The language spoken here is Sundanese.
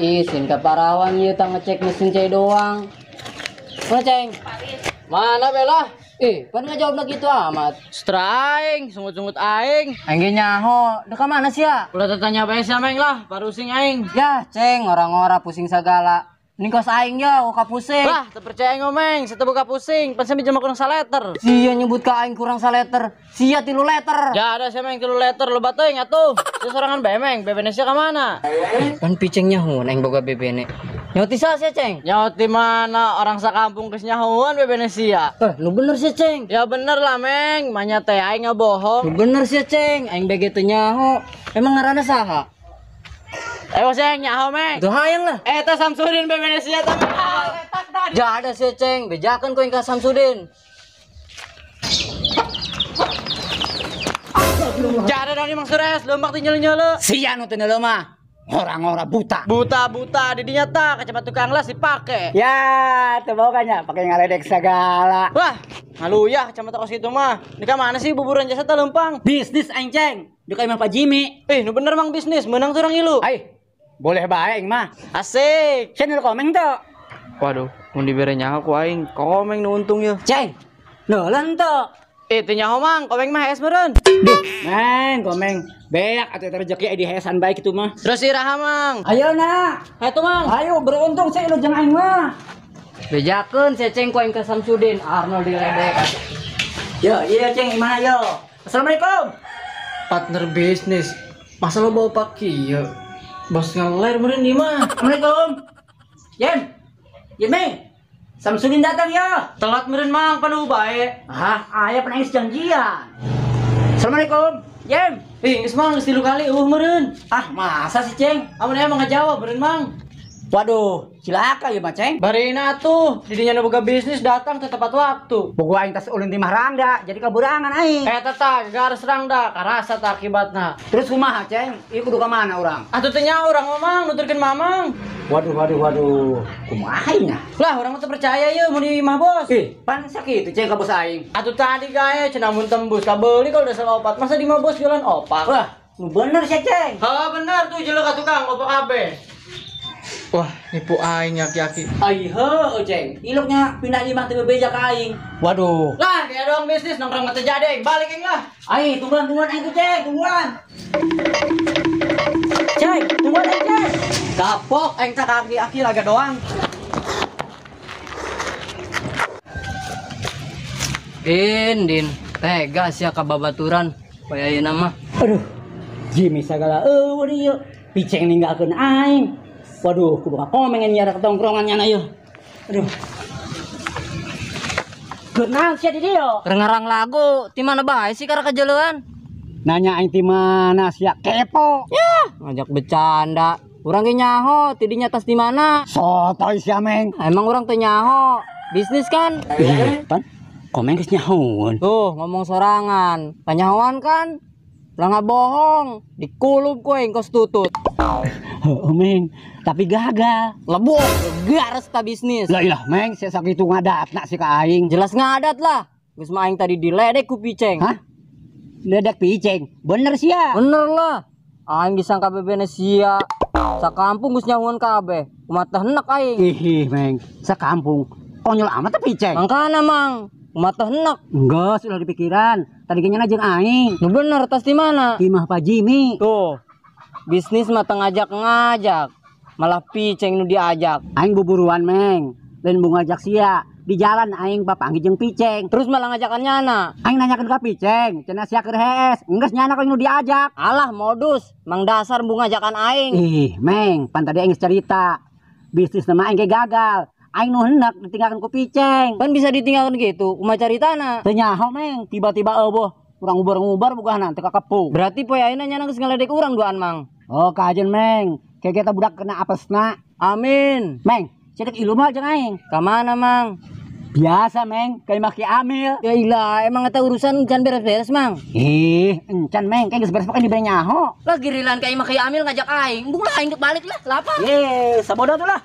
Isin ka parawan ieu tah ngecek mesin cai doang. Mana Ceng? Mana Bella? Pan ngajawabna kitu amat. Setra aing, sungut-sungut aing. Aing ge nyaho, deka mana sia? Ulah tetanya bae sia Meng lah, parusing aing. Yah, Ceng, orang-orang pusing segala. Ini kos aing ya, ka pusing. Lah, teu percaya ngomeng, saya buka pusing, pan sami jelema kurang saleter. Sia nyebut ka aing kurang saleter, sia 3 leter. Ya ada sia Meng 3 leter, loba teuing atuh. Sia sorangan bae Meng, bebene sia ka mana? Pan piceng nyahoan aing boga bebene. Nyoti sa sia Ceng? Nyoti mana orang sakampung geus nyahoan bebene sia. Lu bener sia Ceng? Ya bener lah Meng, manya teh aing ngabohong. Lu bener sia Ceng, aing bege teu nyaho. Emang ngaranna saha? Seng, nyaho Meng. Tuh hayang lah. Eta Samsudin bebene sia teh. Jada sia Ceng, bejakeun ku aing ka Samsudin. Jada dong Mang Sures, leumbak teh nyele-nyele. Sia nu teu neuleuh mah. Orang-orang buta. Buta-buta di dinya tah kacamata tukang las dipake. Ya, teu boga nya pake ngaledek segala. Wah, ngaluyah kacamata kos kitu mah. Di ka mana sih buburan jasa teh leumpang? Bisnis aing Ceng. Di ka imah Pak Jimmy. Nu bener Mang bisnis, meunang tuh urang ngilu. Ai, boleh bae aing mah. Asik. Cenil komeng teu? Waduh, mun dibere nyaho ku aing, komeng nu untung yeuh. Ceng, neuleun teu? Teu nyaho Mang, komeng mah hees meureun. Duh, Meng, komeng. Beak atuh rezeki di heesan bae kitu mah. Terus iraha Mang? Ayo na. Hayu Mang. Ayo beruntung saya lu jeung aing mah. Bejakeun sia Ceng ku aing ka Samsudin, Arnold diledek. Yo, iya Ceng, imah yo. Assalamualaikum. Partner bisnis. Masa lo bawa pak kieu? Bos ngeler meureun ieu mah. Assalamualaikum. Yen. Yen Meng. Samsudin datang ya. Telat meureun Mang, panu bae. Ah, aya penangis janjian. Assalamualaikum. Yen. Geus Mang, geus 3 kali eueuh meureun. Ah, masa sih Ceng? Amun emang ngajawab meureun Mang. Waduh, cilaka ieu mah Ceng. Barina atuh, di dinya nu boga bisnis datang teu tepat waktu. Bogo aing tas ulin di imah Rangda, jadi kaburangan aing. Eta tah, garis Rangda, karasa tah akibatna. Terus kumaha Ceng? Ieu kudu ka mana urang? Atuh teu nyaho urang mah Mang, nuturkeun Mamang. Waduh, waduh, waduh. Kumaha nya? Lah, urang mah teu percaya ieu mun di imah bos. Pan sakitu Ceng ka bos aing. Atuh tadi gae cenah mun tembus kabeuli kalau udah salah opat. Masa di imah bos jualan opak? Wah, nu bener sia Ceng. Heuh, bener tuh jelek ka tukang opak kabeh. Wah, nipu aing aki-aki. Ai heuh Ceng, iloknya pindah imah teu bebeja ka aing. Waduh. Lah, dia doang bisnis nongkrong mah teu jadi aing, balik aing lah. Ai, tungguan tungguan aing tuh Ceng, tungguan. Ceng, tungguan aing Ceng. Kapok aing tah aki-aki laga doang. Din, Din, tega sia ka babaturan. Poe ayeuna mah. Aduh, Jimmy sagala eueuh ieu. Piceng ninggalkeun aing. Waduh, kudu ka komengen nyiar tongkrongan nyana ieu. Aduh. Kenal sia di dieu? Keur ngarang lagu, ti mana bae sih karena kajeleuan? Nanya aing ti mana sia kepo. Yah, ngajak bercanda. Urang ge nyaho, ti dinya tas di mana? Sotoy sia Meng. Emang urang teu nyaho. Bisnis kan? Pan, komeng geus nyahoan. Tuh, ngomong sorangan. Kanyahoan kan? Lah ngabohong, dikulub ku aing kos tutut. Heuh Meng, tapi gagal. Lebok, gares ta bisnis. Lah ilah Meng, sia sakitu ngadatna si ka aing. Jelas ngadat lah. Geus mah aing tadi diledek ku Piceng. Hah? Ledek Piceng? Bener sia? Bener lah. Aing disangka bebene sia. Sakampung geus nyahoan kabeh. Kumaha teh henek aing. Ih, Meng, sakampung konyol amat teh Piceng. Mangkana Mang, kumaha teh henek. Enggeus ulah dipikiran. Tadi kayaknya jeung aing. Nu bener tas di mana? Di imah Pak Jimmy. Tuh. Bisnis mah teu ngajak-ngajak. Malah Piceng nu diajak. Aing buburuan Meng, lain bu ngajak sia. Di jalan aing papanggih jeung Piceng. Terus malah ngajakan nyana. Aing nanyakeun ka Piceng, cenah sia keur hees. Enggeus nyana kok nu diajak. Alah modus, mang dasar bu ngajakan aing. Ih, Meng, pan tadi aing cerita. Bisnis nama aing ge gagal. Aing nu hendak ditinggalkan ku Piceng. Pan bisa ditinggalkan gitu, kumaha caritana? Teu nyaho Meng, tiba-tiba eueuh urang ngubar-ngubar bugahna teu kakepu. Berarti poe ayeuna nyana geus ngaledek urang duaan Mang. Oh, kajen Meng. Kayak kita budak kena apesna. Amin. Meng, cedek ilu mah jeung aing. Ka mana Mang? Biasa Meng, kayak maki Amil. Ya ilah, emang eta urusan can beres-beres Mang. Ih, encan Meng, kayak geus beres pokoknya dibere nyaho. Lah girilan kayak maki Amil ngajak aing. Bung lah aing balik lah, lapar. Ye, sabodo tuh lah.